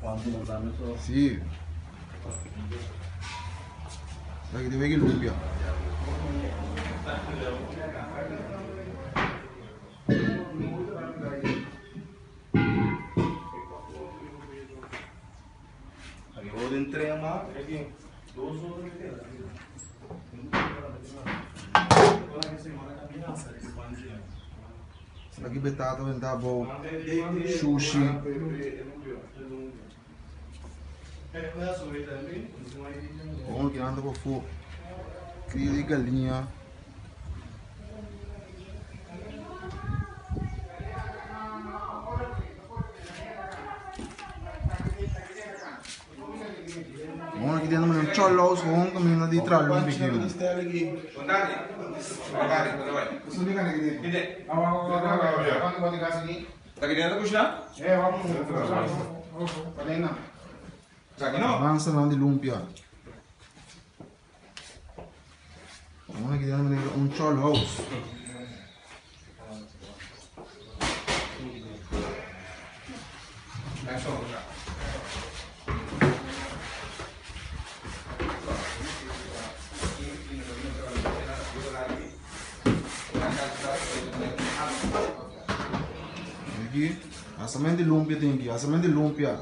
Si. Aki tin wiki lumpia. Aki betata benta abou shushi. Bon ki anda pafó kria di galiña. Bon aki den un chòlòs gewoon kaminda di traha lumpi aki. Lansanan di lumpia. Bon aki den un chòlòs. Aquí, hasamento di lumpia tin aquí, hasamento di lumpia.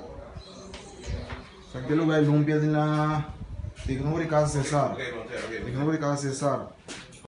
Sa que lugar lumpia tin la. Tem que não casa Cesar. Tem que não casa Cesar.